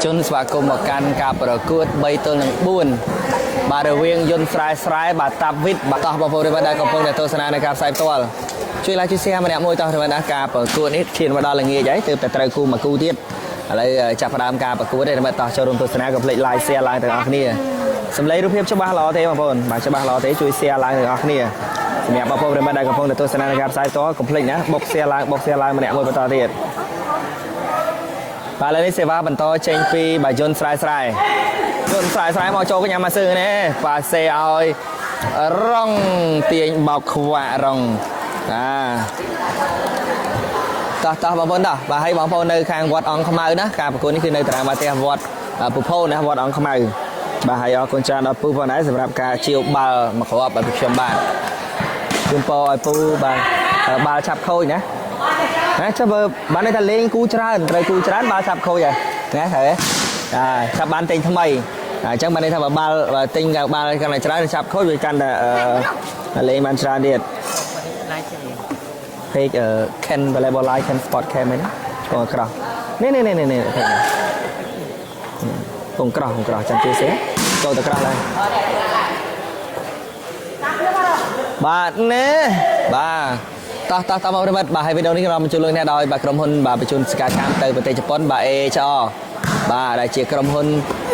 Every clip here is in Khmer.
ជនស្វាគមន៍មកកាន់ការប្រកួត3ទល់នឹង4បាទរវាងយន្តស្រែស្រែបាទតាប់វិតបាទតោះបងប្អូនប្រិយមិត្តដែលកំពុងតែទស្សនានៅការផ្សាយផ្ទាល់ជួយ like ជួយ share ម្នាក់មួយតោះប្រិយមិត្តណាការប្រកួតនេះឈានមកដល់ល្ងាចហើយទើបតែត្រូវគូមួយគូទៀតឥឡូវចាប់ផ្ដើមការប្រកួតឯប្រិយមិត្តតោះចូលរួមទស្សនាកុំភ្លេច like share ឡើងទាំងអស់គ្នាសម្លេងរូបភាពច្បាស់ល្អទេបងប្អូនបាទច្បាស់ល្អទេជួយ share ឡើងទាំងអស់គ្នាសម្រាប់បងប្អូនប្រិយមិត្តដែលកំពុងតែទស្សនានៅការផ្សាយផ្ទាល់កុំភ្លេចណាបុក share ឡើងបុក share ឡើងម្នាក់មួយបន្តទៀត បាទឥឡូវនេះសេវាបន្តចេញពីបាយយន្តស្រែស្រែយន្តស្រែស្រែមកចូលកញ្ញាម៉ាសឺនេះប៉ាសេឲ្យរងទាញបោកខ្វាក់រងអាតោះតោះបងប្អូនតោះបាទឲ្យបងប្អូននៅខាងវត្តអង្គខ្មៅណាការប្រកួតនេះគឺនៅតារាងបាល់ទះវត្តពុភោណាវត្តអង្គខ្មៅបាទហើយអរគុណច្រើនដល់ពូផងដែរសម្រាប់ការជាវបាល់មួយគ្រាប់ឲ្យខ្ញុំបាទជូនពរឲ្យពូបាទបាល់ឆាប់ខូចណា ណាចុះបើបានន័យថាលេងគូច្រើនត្រូវគូច្រើនបាល់ឆាប់ខូចហ៎ណាត្រូវទេអាឆាប់បានទិញថ្មីអញ្ចឹងបានន័យថាបើបាល់បើទិញបាល់កាន់តែច្រើនឆាប់ខូចវាកាន់តែអឺលេងបានច្រើនទៀត page Ken Volleyball Live Ken Sport Cam ហ្នឹងកងក្រោះនេះនេះនេះនេះ page នេះកងក្រោះកងក្រោះចាំជួយសេចូលទៅក្រោះឡើយបាទនេះបាទតោះតោះតោះមកប្រិមិត្តបាទហើយវីដេអូនេះខ្ញុំជួយលោកអ្នកដោយបាទក្រុមហ៊ុនបាទបញ្ជូនសកាកម្មទៅប្រទេសជប៉ុនបាទ AHR បាទដែលជាក្រុមហ៊ុន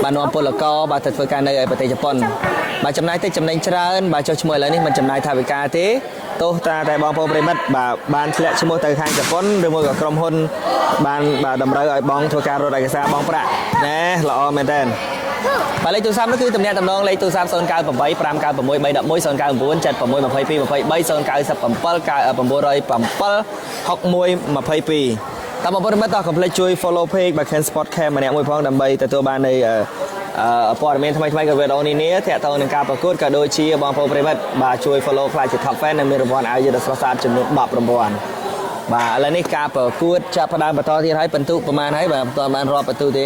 បាទនាំពលករបាទទៅធ្វើការនៅឯប្រទេសជប៉ុនបាទចំណាយតិចចំណេញច្រើនបាទចុះឈ្មោះឥឡូវនេះមិនចំណាយថវិកាទេទោះតាតែបងប្អូនប្រិមិត្តបាទបានធ្លាក់ឈ្មោះទៅខាងជប៉ុនឬមួយក៏ក្រុមហ៊ុនបានបាទតម្រូវឲ្យបងធ្វើការរត់ឯកសារបងប្រាក់ណែល្អមែនតើបាទលេខទូរស័ព្ទនោះគឺតំណាក់តំណងលេខទូរស័ព្ទ098 596 311 099 76 22 23 097 907 61 22តាមបងប្អូនមិត្តតោះកុំភ្លេចជួយ follow page បាទ Ken Sport Cam ម្នាក់មួយផងដើម្បីទទួលបាននៃអឺព័ត៌មានថ្មីៗក៏វីដេអូនេះនេះទាក់ទងនឹងការប្រកួតក៏ដូចជាបងប្អូនប្រិមិត្តបាទជួយ follow ខ្លាចជា top fan និងមានរង្វាន់អាវយឺតដ៏ស្រស់ស្អាតចំនួន10រង្វាន់បាទឥឡូវនេះការប្រកួតចាប់ផ្ដើមបន្តទៀតហើយពិន្ទុប្រហែលហើយបាទមិនទាន់បានរាប់ពិន្ទុទេ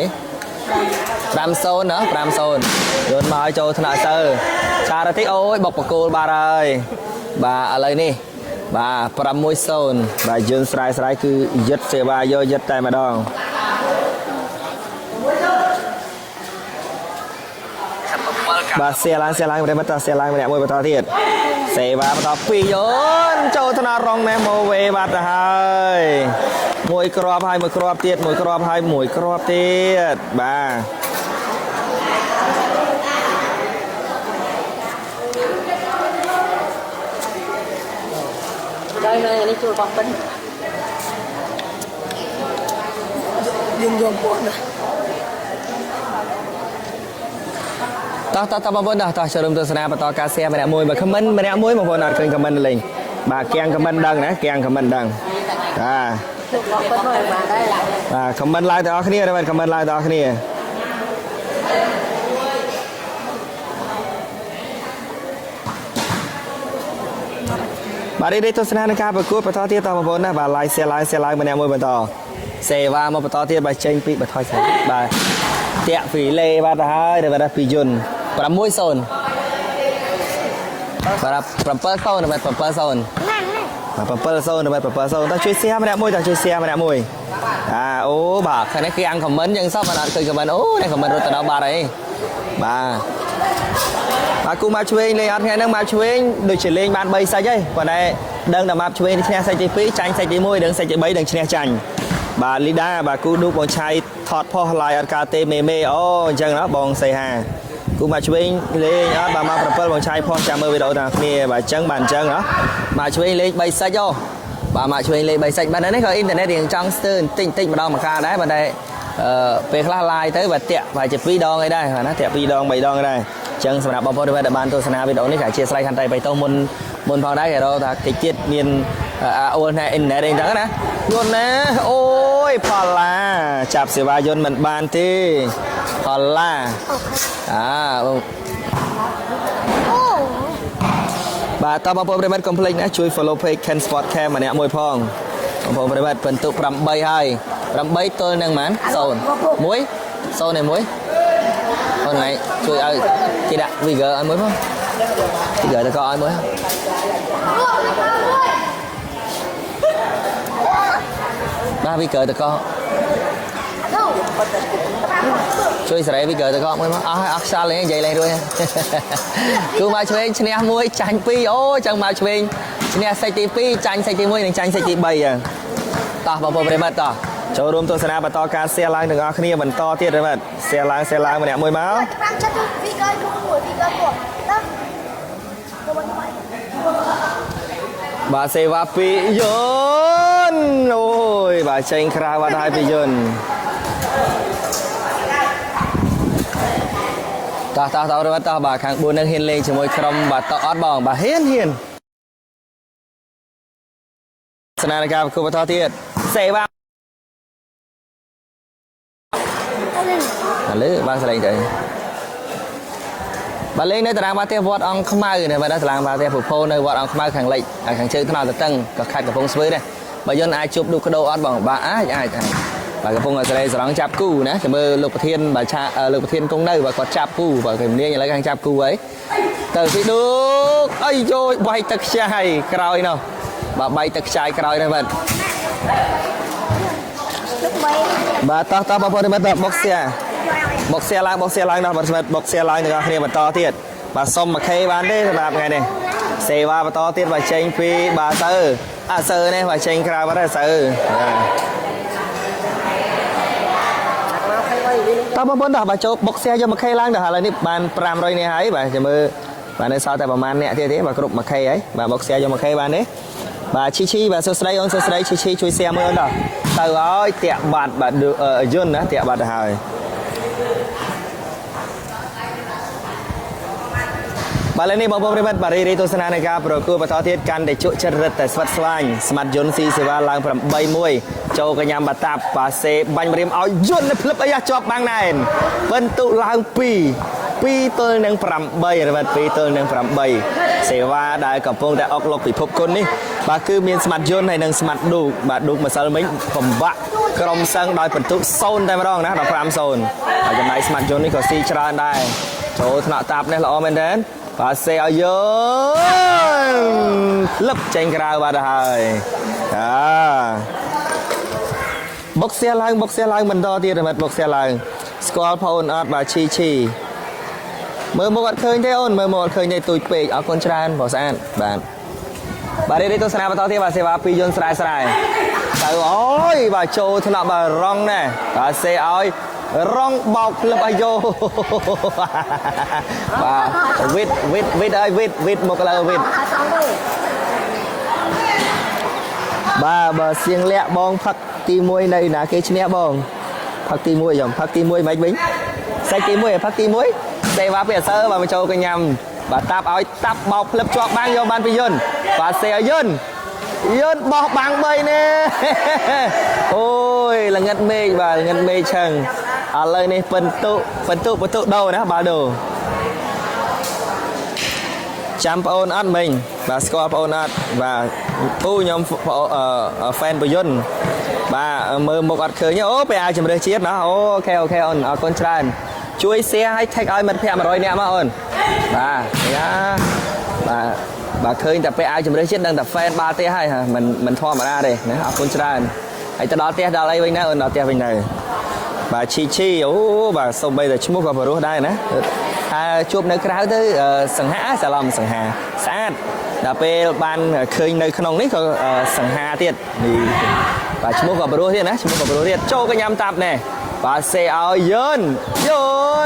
5-0ណា5-0យន្តមកឲ្យចូលថ្នាក់ទៅឆារតិអូយបុកបកគោលបាទហើយបាទឥឡូវនេះបាទ6-0បាទយើងស្រែស្រែគឺយឹតសេវាយកយឹតតែម្ដងបាទសៀឡើងសៀឡើងម្នាក់បន្តសៀឡើងម្នាក់មួយបន្តទៀតសេវាបន្តពីរយន្តចូលថ្នាក់រងណែម៉ូវេបាត់ទៅហើយមួយគ្រាប់ហើយមួយគ្រាប់ទៀតមួយគ្រាប់ហើយមួយគ្រាប់ទៀតបាទ ដល់នៅនេះជួយបោះពិន យើងយកពណ៌ណា តោះតោះតោះបងប្អូនតោះតោះចូលរួមទស្សនាបន្តការ share ម្នាក់មួយបើ comment ម្នាក់មួយបងប្អូនអត់ឃើញ comment លេងបាទគៀង comment ដឹងណាគៀង comment ដឹងបាទ ជួយបោះពិនមកបានដែរ បាទ comment ឡើងទាំងអស់គ្នាបាទ comment ឡើងទាំងអស់គ្នាបាទនេះទស្សនានឹងការប្រកួតបន្តទៀតតបងប្អូនណាបាទ like share like share ឡើងម្នាក់មួយបន្តសេវាមកបន្តទៀតបាទចេញពីបថយស្អីបាទតាក់ពីលេបាទទៅហើយបាទពីយន្ត6-0បាទ7-0បាទ7-0បាទ7-0បាទ7-0តោះជួយ share ម្នាក់មួយតោះជួយ share ម្នាក់មួយអាអូបាទខាងនេះគេអាំង comment យ៉ាងសោះបាទអត់ឃើញ comment អូនេះ comment រត់ទៅដល់បាត់ហើយបាទបាទគូមកឆ្វេងលេងអត់ថ្ងៃហ្នឹងមកឆ្វេងដូចជាលេងបាន3សាច់ហើយប៉ុន្តែដឹងតែមកឆ្វេងឈ្នះសាច់ទី2ចាញ់សាច់ទី1ដឹងសាច់ទី3ដឹងឈ្នះចាញ់បាទលីដាបាទគូឌូបងឆៃថតផុសឡាយអត់កើតទេមេមេអូអញ្ចឹងណាបងសីហាគូមកឆ្វេងលេងអត់បាទមក7បងឆៃផុសចាំមើលវីដេអូទាំងគ្នាបាទអញ្ចឹងបាទអញ្ចឹងហ៎មកឆ្វេងលេង3សាច់អូបាទមកឆ្វេងលេង3សាច់បាទនេះក៏អ៊ីនធឺណិតរៀងចង់ស្ទើរបន្តិចបន្តិចម្ដងមួយកាលដែរបាទតែអឺពេលខ្លះឡាយទៅបាទតាក់បាទជា2ដងអីដែរបាទណាតាក់2ដង3ដងដែរអញ្ចឹងសម្រាប់បងប្អូនដែលបានទស្សនាវីដេអូនេះក៏អធិស្ឋានខន្តីបៃតងមុនមុនផងដែរគេរកថាតិចទៀតមានអាអួលណែអ៊ីនធឺណិតអីចឹងណាយន្តណាអូយផល្លាចាប់សេវាយន្តមិនបានទេផល្លាអាបង អូ បាទតបងប្អូនប្រិយមិត្តកុំភ្លេចណាជួយ follow page Ken Sport Cam ម្នាក់មួយផងបងប្អូនប្រិយមិត្តពិន្ទុ8ហើយ8ទល់នឹងប៉ុន្មាន0 1 0នេះ1អូនថ្ងៃជួយឲ្យគេដាក់ Vigor ឲ្យមួយផង Vigor ទៅក៏ឲ្យមួយបាទ Vigor ទៅក៏ ជួយសេរីវីកើទៅកកមួយមកអស់ហើយអស់ខ្យល់លេងនិយាយលេងរួច គឺមកឆ្វេងឈ្នះមួយចាញ់ពីរអូចឹងមកឆ្វេងឈ្នះសាច់ទី2ចាញ់សាច់ទី1និងចាញ់សាច់ទី3ចឹងតោះបងប្អូនប្រិមត្តតោះចូលរួមទស្សនាបន្តការ share ឡើងទាំងអស់គ្នាបន្តទៀតប្រិមត្ត share ឡើង share ឡើងម្នាក់មួយមក ប្រាំចិត្តពីកើគូមួយពីកើគូដល់ទៅមកមក បាទសេវាពីយន្តអូយបាទចេញក្រៅបាត់ហើយពីយន្តតោះតោះតោះរត់តោះបាទខាង4នឹងហ៊ានលេងជាមួយក្រុមបាទតអត់បងបាទហ៊ានហ៊ានស្នារការប្រគល់បន្តទៀតសេវាឥឡូវបាទសលេងទៅបាទលេងនៅតារាងបាល់ទះវត្តអង្គខ្មៅនៅបាទតារាងបាល់ទះពពោនៅវត្តអង្គខ្មៅខាងលិចខាងជើងថ្នល់តតឹងក៏ខេត្តកំពង់ស្ពឺដែរបើយន្តអាចជួបឌុកក្ដោអត់បងបាទអាចអាចអាចបាទកំពុងតែសេរីស្រង់ចាប់គូណាចាំមើលលោកប្រធានបាទឆាលោកប្រធានគង់នៅបាទគាត់ចាប់គូបាទគេនាងឥឡូវខាងចាប់គូហើយទៅពីឌុកអីយោបែកទឹកខ្ចាយក្រោយនោះបាទបែកទឹកខ្ចាយក្រោយនោះបាទ លោកបី បាទតោះតោះបងប្អូនបាទបុកសៀបុកសៀឡើងបុកសៀឡើងដល់បាទស្មិតបុកសៀឡើងទាំងអស់គ្នាបន្តទៀតបាទសុំមួយខេបានទេសម្រាប់ថ្ងៃនេះសេវាបន្តទៀតបាទចេញពីបាទសើអាសើនេះបាទចេញក្រៅបាត់ហើយសើ មកខៃអីវិញ តោះបងប្អូនតោះបាទចូលបុកសៀយកមួយខេឡើងដល់ឥឡូវនេះបាន500នេះហើយបាទចាំមើលបាទនៅសល់តែប្រហែលអ្នកទៀតទេបាទគ្រប់មួយខេហើយបាទបុកសៀយកមួយខេបានទេបាទឈីឈីបាទសួស្តីអូនសួស្តីឈីឈីជួយសៀមួយអូនតោះទៅហើយតាក់បាត់បាទយន្តណាតាក់បាត់ទៅហើយ បាទឥឡូវនេះបងប្អូនប្រិមត្តបាទរីរីទស្សនានៃការប្រកួតបន្តទៀតកាន់តែជក់ចិត្តរិតតែស្វិតស្វាញស្មាត់យន្តស៊ីសេវាឡើង8-1ចូលកញ្ញាំបាតាប់បាសេបាញ់ម្រាមឲ្យយន្តនៅភ្លឹបអីជាប់បាំងណែនពិន្ទុឡើង2 2ទល់នឹង8រវត្ត2ទល់នឹង8សេវាដែលកំពុងតែអុកលុកពិភពគុណនេះបាទគឺមានស្មាត់យន្តហើយនិងស្មាត់ឌូកបាទឌូកម្សិលមិញបំបាក់ក្រុមសឹងដោយពិន្ទុ0តែម្ដងណាដល់5-0ហើយចំណែកស្មាត់យន្តនេះក៏ស៊ីច្រើនដែរចូលថ្នាក់តាប់នេះល្អមែនទែន បាទសេឲ្យយើងលឹបចេញក្រៅបាត់ទៅហើយអាបុកសៀឡើងបុកសៀឡើងបន្តទៀតមិត្តបុកសៀឡើងស្គាល់ប្អូនអត់បាទឈីឈីមើលមុខអត់ឃើញទេអូនមើលមុខអត់ឃើញទេទូចពេកអរគុណច្រើនបងស្អាតបាទបាទរីកទស្សនាបន្តទៀតបាទសេវាពីរយន្តស្រែស្រែទៅអូយបាទចូលថ្នាក់បាទរងណែបាទសេឲ្យរងបោកផ្លឹបឲ្យយោ បាទវិតវិតវិតឲ្យវិតវិតមកលើវិត អត់សងទេ បាទបើសៀងលាក់បងផឹកទី1នៅណាគេឈ្នះបងផឹកទី1ចំផឹកទី1មិនវិញសាច់ទី1ឲ្យផឹកទី1សេវាពីអសើបាទមកចូលកញ្ញាំបាទតាប់ឲ្យតាប់បោកផ្លឹបជាប់បាំងយកបានពីយន្តបាទសេឲ្យយន្តយន្តបោះបាំង3នេះ អូយល្ងិតមេឃបាទល្ងិតមេឃឆឹងឥឡូវនេះពិន្ទុពិន្ទុពិន្ទុដូរណាបាទដូរ ចាំប្អូនអត់មិញបាទស្គាល់ប្អូនអត់បាទពូខ្ញុំហ្វេនប្រយុនបាទមើលមុខអត់ឃើញទេអូពេលអាវជំរឿសជាតិណាអូអូខេអូខេអូនអរគុណច្រើនជួយ share ឲ្យ tag ឲ្យមិត្តភ័ក្តិ100នាក់មកអូនបាទយ៉ាបាទបាទឃើញតែពេលអាវជំរឿសជាតិដឹងតែ fan បាល់ផ្ទះហើយហ่าមិនមិនធម្មតាទេណាអរគុណច្រើនហើយទៅដល់ផ្ទះដល់អីវិញណាអូនដល់ផ្ទះវិញទៅបាទឈីឈីអូបាទសូម្បីតែឈ្មោះក៏បរោះដែរណាហើយជួបនៅក្រៅទៅសង្ហាសាឡំសង្ហាស្អាតដល់ពេលបានឃើញនៅក្នុងនេះក៏សង្ហាទៀតនេះបាទឈ្មោះក៏បរោះទៀតណាឈ្មោះក៏បរោះទៀតចូលក៏ញ៉ាំតាប់ណែបាទសេឲ្យយន្តយ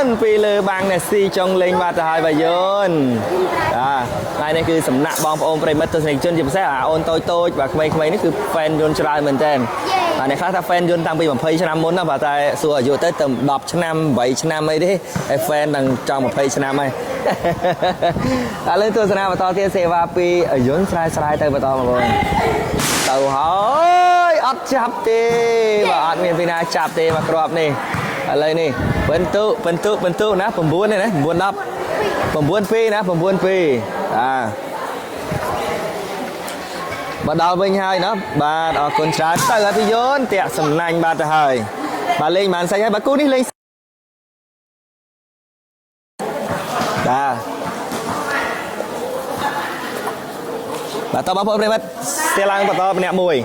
ន្តពីលើបាំងនេះស៊ីចុងលេងបាត់ទៅហើយបាទយន្តបាទថ្ងៃនេះគឺសំណាក់បងប្អូនប្រិមិត្តទស្សនិកជនជាពិសេសអាអូនតូចតូចបាទក្មេងៗនេះគឺ fan យន្តច្រើនមែនតើបាទអ្នកខ្លះថា fan យន្តតាំងពី20ឆ្នាំមុនណាបាទតែសួរអាយុទៅទៅ10ឆ្នាំ8ឆ្នាំអីទេហើយ fan ដល់ចង់20ឆ្នាំហើយ ឥឡូវទស្សនាបន្តទៀតសេវាពីយន្តស្រែស្រែទៅបន្តបងប្អូនទៅហើយអត់ចាប់ទេបាទអត់មានពីណាចាប់ទេមកគ្រាប់នេះឥឡូវនេះពិន្ទុពិន្ទុពិន្ទុណា9នេះណា9 10 9 2ណា9 2អាមកដល់វិញហើយណាបាទអរគុណច្រើនទៅហើយពីយន្តតាក់សំណាញ់បាទទៅហើយបាទលេងបានសាច់ហើយបាទគូនេះលេងបាទបាទតបងប្អូនប្រិមត្តស្ទាឡើងបន្តម្នាក់មួយ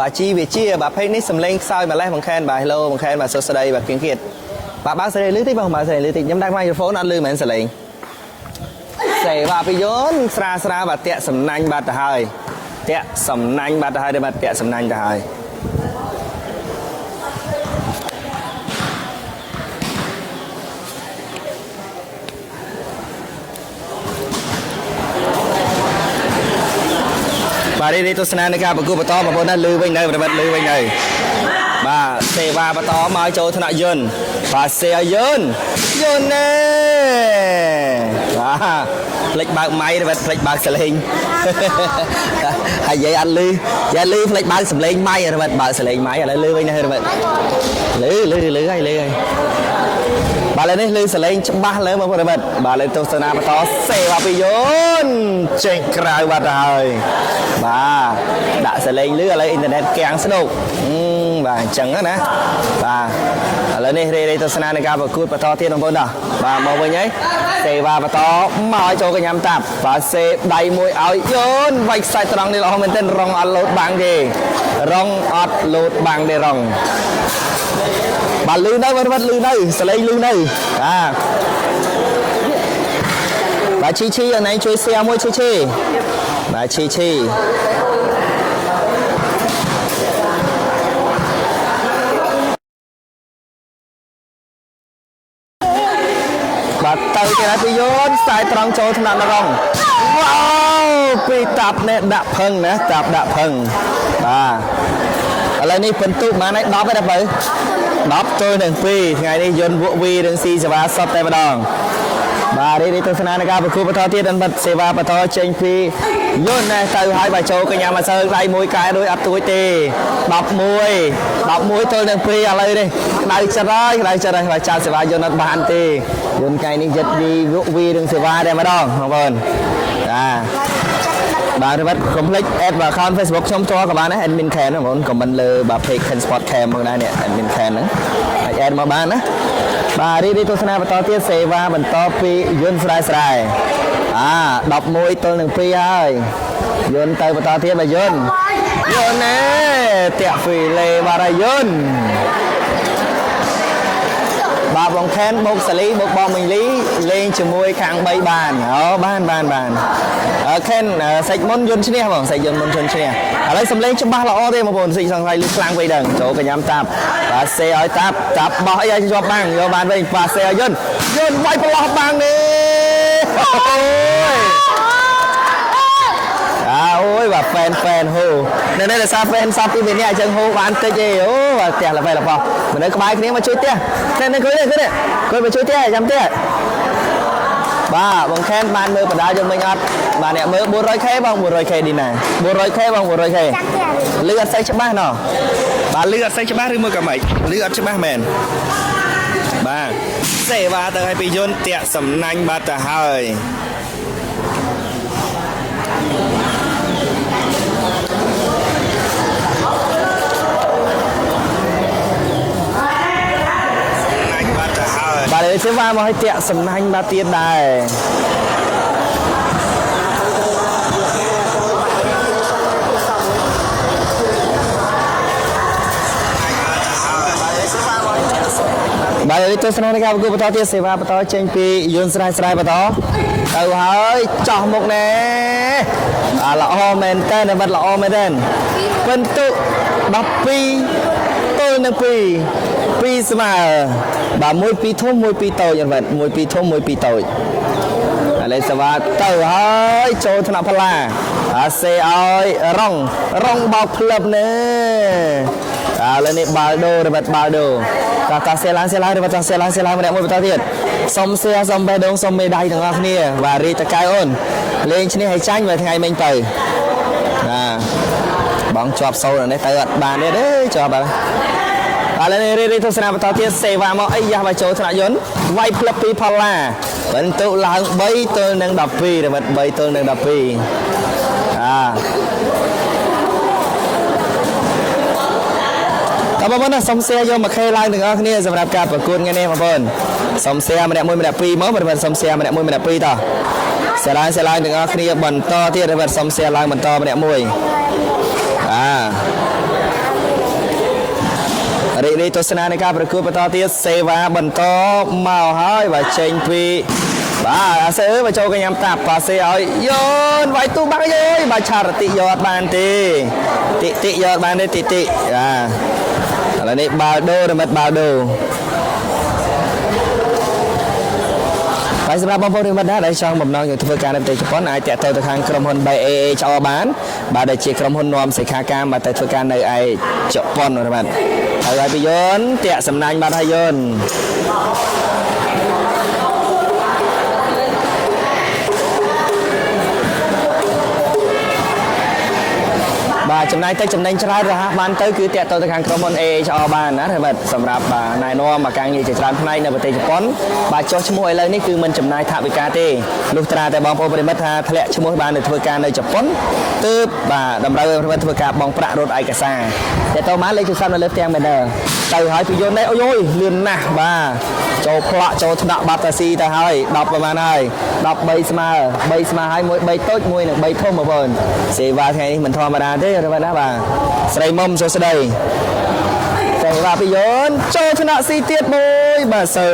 បាទជីវាជាបាទ page នេះសំលេងខ្សោយម្លេះបងខែនបាទ Hello បងខែនបាទសួស្តីបាទគៀងគៀតបាទបើកសេរីលឺតិចបងបើកសេរីលឺតិចខ្ញុំដាក់ microphone អត់លឺមែនសលេងសេបាទពីយន្តស្រាស្រាបាទតាក់សំណាញ់បាទទៅហើយតាក់សំណាញ់បាទទៅហើយបាទតាក់សំណាញ់ទៅហើយបាទនេះទស្សនានៃការប្រគួតបន្តបងប្អូនណាលឺវិញនៅបាទលឺវិញនៅបាទសេវាបន្តមកចូលថ្នាក់យន្តបាទសេឲ្យយន្តយន្តណែបាទផ្លេចបើកម៉ៃបាទផ្លេចបើកសលេង ហើយយាយអត់លឺយាយលឺផ្លេចបើកសំឡេងម៉ៃបាទបើកសលេងម៉ៃឥឡូវលឺវិញណាបាទលឺលឺលឺហើយលឺហើយបាទឥឡូវនេះលឺសលេងច្បាស់លើបងប្អូនបាទបាទឥឡូវទស្សនាបន្តសេវាពីយន្តចេញក្រៅបាត់ទៅហើយបាទដាក់សលេងលឺឥឡូវអ៊ីនធឺណិតកាំងស្នុកបាទអញ្ចឹងណាបាទឥឡូវនេះរេរេទស្សនានៃការប្រកួតបន្តទៀតបងប្អូនណាបាទមកវិញហើយសេវាបន្តមកឲ្យចូលកញ្ញាំតាប់បាទសេដៃមួយឲ្យយន្តវាយខ្សែត្រង់នេះល្អមែនទែនរងអត់លោតបាំងទេរងអត់លោតបាំងទេរង បាទលឺនៅបាទបាទលឺនៅសលេងលឺនៅបាទបាទឈីឈីអនឯងជួយ share មួយឈីឈីបាទឈីឈីបាទទៅទៀតហើយពីយន្តខ្សែត្រង់ចូលថ្នាក់នរងវ៉ាវពីតាប់នេះដាក់ផឹងណាតាប់ដាក់ផឹងបាទឥឡូវនេះពិន្ទុបានហើយ10ហើយដល់បើ 10ទល់នឹង2ថ្ងៃនេះយន្តវក់វីរឿងស៊ីសេវាសតតែម្ដងបាទនេះទស្សនានៃការប្រគួតបន្តទៀតអនបတ်សេវាបន្តចេញពីយន្តណែទៅហើយបើចូលកញ្ញាមកសើដៃមួយកែរួចអត់ទួចទេ11 11ទល់នឹង2ឥឡូវនេះក្តៅចិត្តហើយក្តៅចិត្តហើយបើចាត់សេវាយន្តអត់បានទេយន្តថ្ងៃនេះយិតវីវក់វីរឿងសេវាតែម្ដងបងប្អូនបាទបាទបាទកុំភ្លេច add បាទ account Facebook ខ្ញុំផ្ទាល់ក៏បានដែរ admin Can បងប្អូន comment លើបាទ page Can Sport Cam ផងដែរនេះ admin Can ហ្នឹងអាច add មកបានណាបាទរីនេះទស្សនាបន្តទៀតសេវាបន្តពីយន្តស្រែស្រែអា11ទល់នឹង2ហើយយន្តទៅបន្តទៀតបាទយន្តយន្តណែតាក់ហ្វីលេបាទហើយយន្តបាទបងខែនបូកសាលីបូកបងមីលីលេងជាមួយខាង3បានអូបានបានបានអឺខែនសាច់មុនយន្តឈ្នះបងសាច់យន្តមុនយន្តឈ្នះឥឡូវសំលេងច្បាស់ល្អទេបងប្អូនសិចសង្ស័យលឺខ្លាំងពេកដឹងចូលកញ្ញាំតាប់បាទសេឲ្យតាប់តាប់បោះអីឲ្យជាប់បាំងយកបានវិញបាទសេឲ្យយន្តយន្តវាយប្រឡោះបាំងនេះអូយ អាអូយបាទហ្វេនហ្វេនហូនៅនេះដោយសារហ្វេនសពពីម្នាក់អញ្ចឹងហូបានតិចទេអូបាទផ្ទះល្បេល្បោះមនុស្សក្បែរគ្នាមកជួយផ្ទះនេះនេះឃើញនេះឃើញនេះឃើញមកជួយផ្ទះចាំផ្ទះបាទបងខែនបានមើលបដាយកមិញអត់បាទអ្នកមើល 400k បង 400k ឌីណា 400k បង 400k ចាំផ្ទះ លឺអត់សូវច្បាស់ណោះបាទលឺអត់សូវច្បាស់ឬមួយក៏ម៉េចលឺអត់ច្បាស់មែនបាទសេវាទៅឲ្យពីយន្តតាក់សំណាញ់បាត់ទៅហើយបាទសេវាមកឲ្យតាក់សំណាញ់បាត់ទៀតដែរបាទនេះទស្សនានៃការប្រកួតបន្តទៀតសេវាបន្តចេញពីយន្តស្រែស្រែបន្តទៅហើយចោះមុខណែអាល្អមែនតើបាត់ល្អមែនតើពិន្ទុ12ទល់នឹង2 2ស្មើបាទ1 2ធំ1 2តូចអត់បាទ1 2ធំ1 2តូចឥឡូវសេវាទៅហើយចូលថ្នាក់ផល្លាអាសេឲ្យរងរងបោកផ្លឹបណែឥឡូវនេះបាល់ដូរបတ်បាល់ដូតាតាសេឡើងសេឡើងរបတ်តាសេឡើងសេឡើងម្នាក់មួយបន្តទៀតសុំសេសុំបេះដូងសុំមេដៃទាំងអស់គ្នាបាទរីតកៅអូនលេងឈ្នះឲ្យចាញ់បើថ្ងៃមិញទៅបាទបងជាប់សូលនេះទៅអត់បានទេទេជាប់ហើយ ឥឡូវនេះរីទស្សនាបន្តទៀតសេវាមកអីយ៉ាស់មកចូលថ្នាក់យន្តវាយផ្លឹបពីផល្លាបន្ទុឡើង3ទល់នឹង12របិទ3ទល់នឹង12អាតើបងប្អូនណាសុំ share យកមកខេឡើងទាំងអស់គ្នាសម្រាប់ការប្រកួតថ្ងៃនេះបងប្អូនសុំ share ម្នាក់មួយម្នាក់ពីរមកបងប្អូនសុំ share ម្នាក់មួយម្នាក់ពីរតោះ share ឡើង share ឡើងទាំងអស់គ្នាបន្តទៀតរបិទសុំ share ឡើងបន្តម្នាក់មួយអា រីករាយទស្សនានៃការប្រកួតបន្តទៀតសេវាបន្តមកហើយបាទចេញពីបាទអាសេអើយបាទចូលកញ្ញាំតាប់ប៉ាសេឲ្យយនវាយទូបាក់យយបាទឆារតិយកអត់បានទេតិតិយកអត់បានទេតិតិបាទឥឡូវនេះបាល់ដូរមិត្តបាល់ដូ ហើយសម្រាប់បងប្អូនប្រិយមិត្តណាដែលចង់បំណងយកធ្វើការនៅប្រទេសជប៉ុនអាចតាក់ទងទៅខាងក្រុមហ៊ុន 3AHR បានបាទដែលជាក្រុមហ៊ុននាំសិក្ខាកាមបាទទៅធ្វើការនៅឯជប៉ុនបាទហើយហើយពីយន្តតាក់សំណាញ់បាទហើយយន្តបាទចំណាយទៅចំណេញច្រើនរហ័សបានទៅគឺតាក់ទងទៅខាងក្រុមហ៊ុន AHR បានណាបាទសម្រាប់បាទណែនាំមកការងារជាច្រើនផ្នែកនៅប្រទេសជប៉ុនបាទចុះឈ្មោះឥឡូវនេះគឺមិនចំណាយថវិកាទេលុះត្រាតែបងប្អូនប្រិយមិត្តថាធ្លាក់ឈ្មោះបានទៅធ្វើការនៅជប៉ុនទើបបាទតម្រូវឲ្យប្រិយមិត្តធ្វើការបង់ប្រាក់រត់ឯកសារតែតមកលេខទូរស័ព្ទនៅលើផ្ទាំង banner ទៅហើយពីយន្តនេះអូយយលឿនណាស់បាទចូលផ្លាក់ចូលថ្នាក់បាត់តាស៊ីទៅហើយ10ប្រហែលហើយ13ស្មើ3ស្មើហើយមួយ3តូចមួយនឹង3ធំបងប្អូនសេវាថ្ងៃនេះមិនធម្មតាទេបាទណាបាទស្រីមុំសួស្តីសេវាពីយន្តចូលថ្នាក់ស៊ីទៀតមួយបាទសើ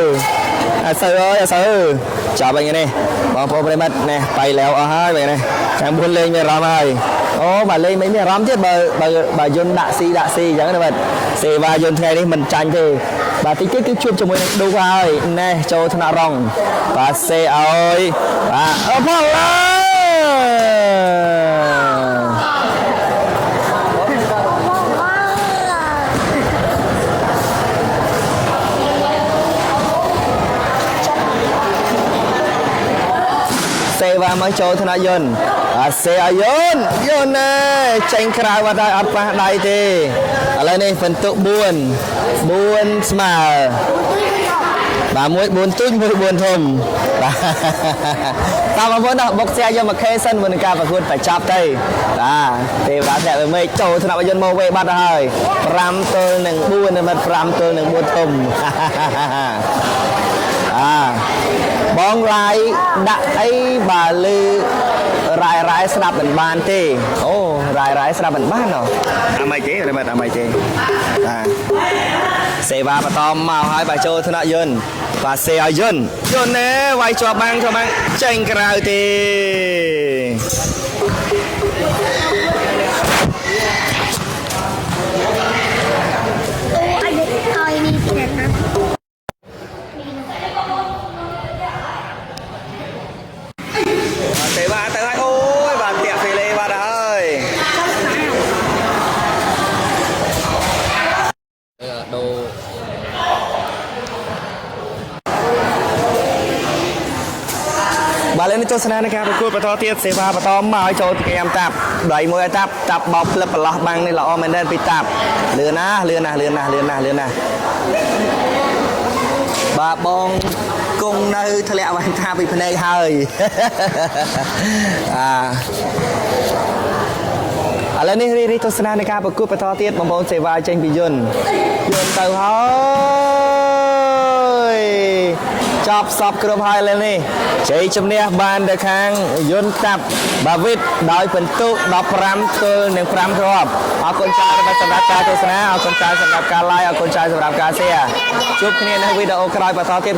អាសើអើយអាសើចាប់អីនេះបងប្អូនប្រិយមិត្តនេះបៃលែវអស់ហើយបាទនេះខាង4លេងមានអារម្មណ៍ហើយអូបាទលេងមិនមានអារម្មណ៍ទៀតបើបើបើយន្តដាក់ស៊ីដាក់ស៊ីអញ្ចឹងណាបាទសេវាយន្តថ្ងៃនេះមិនចាញ់ទេបាទតិចទៀតគឺជួបជាមួយនឹងឌូហើយណេះចូលថ្នាក់រងបាទសេឲ្យបាទអូផលឡាសេវាមកចូលថ្នាក់យន្តបាទសេឲ្យយន្តយន្តណែចេញក្រៅបាត់ហើយអត់ប៉ះដៃទេឥឡូវនេះពិន្ទុ4 4ស្មើបាទមួយ4ទូចមួយ4ធំបាទតាមបងប្អូនដល់បុកផ្ទះយកមកខេសិនមុននឹងការប្រកួតបញ្ចប់ទៅបាទទេវតាធ្លាក់ទៅមេឃចូលថ្នាក់យន្តមកវេបាត់ទៅហើយ5ទល់នឹង4និមិត្ត5ទល់នឹង4ធំ អាបងឡាយដាក់អីបើលឺរ៉ាយរ៉ាយស្ដាប់មិនបានទេអូរ៉ាយរ៉ាយស្ដាប់មិនបានហ៎អាម៉េចទេរមិតអាម៉េចទេបាទសេវាបន្តមកហើយបាទចូលថ្នាក់យន្តបាទសេឲ្យយន្តយន្តណែវាយជាប់បាំងជាប់បាំងចេញក្រៅទេ អូអីឲ្យនេះពីណា បាទសេវាទៅហើយអូយបាទតាក់ហ្វេលេបាត់ហើយដូបាទឥឡូវនេះទស្សនានៃការប្រកួតបន្តទៀតសេវាបន្តមកឲ្យចូលគេអាំតាប់ដៃមួយឲ្យតាប់តាប់បោកផ្លឹបប្រឡោះបាំងនេះល្អមែនទែនពីតាប់លឿនណាស់លឿនណាស់លឿនណាស់លឿនណាស់លឿនណាស់បាទបងគង់នៅធ្លាក់វ៉ែនតាពីភ្នែកហើយ អាឥឡូវនេះរីរីទស្សនានៃការប្រកួតបន្តទៀតបងប្អូនសេវាចេញពីយន្តយន្តទៅហើយចប់សពគ្រប់ហើយឥឡូវនេះជ័យជំនះបានទៅខាងយន្តតាប់បាវិតដោយពិន្ទុ15ទល់នឹង5គ្រាប់អរគុណច្រើនសម្រាប់ការទស្សនាអរគុណច្រើនសម្រាប់ការ like អរគុណច្រើនសម្រាប់ការ share ជួបគ្នានៅវីដេអូក្រោយបន្តទៀត។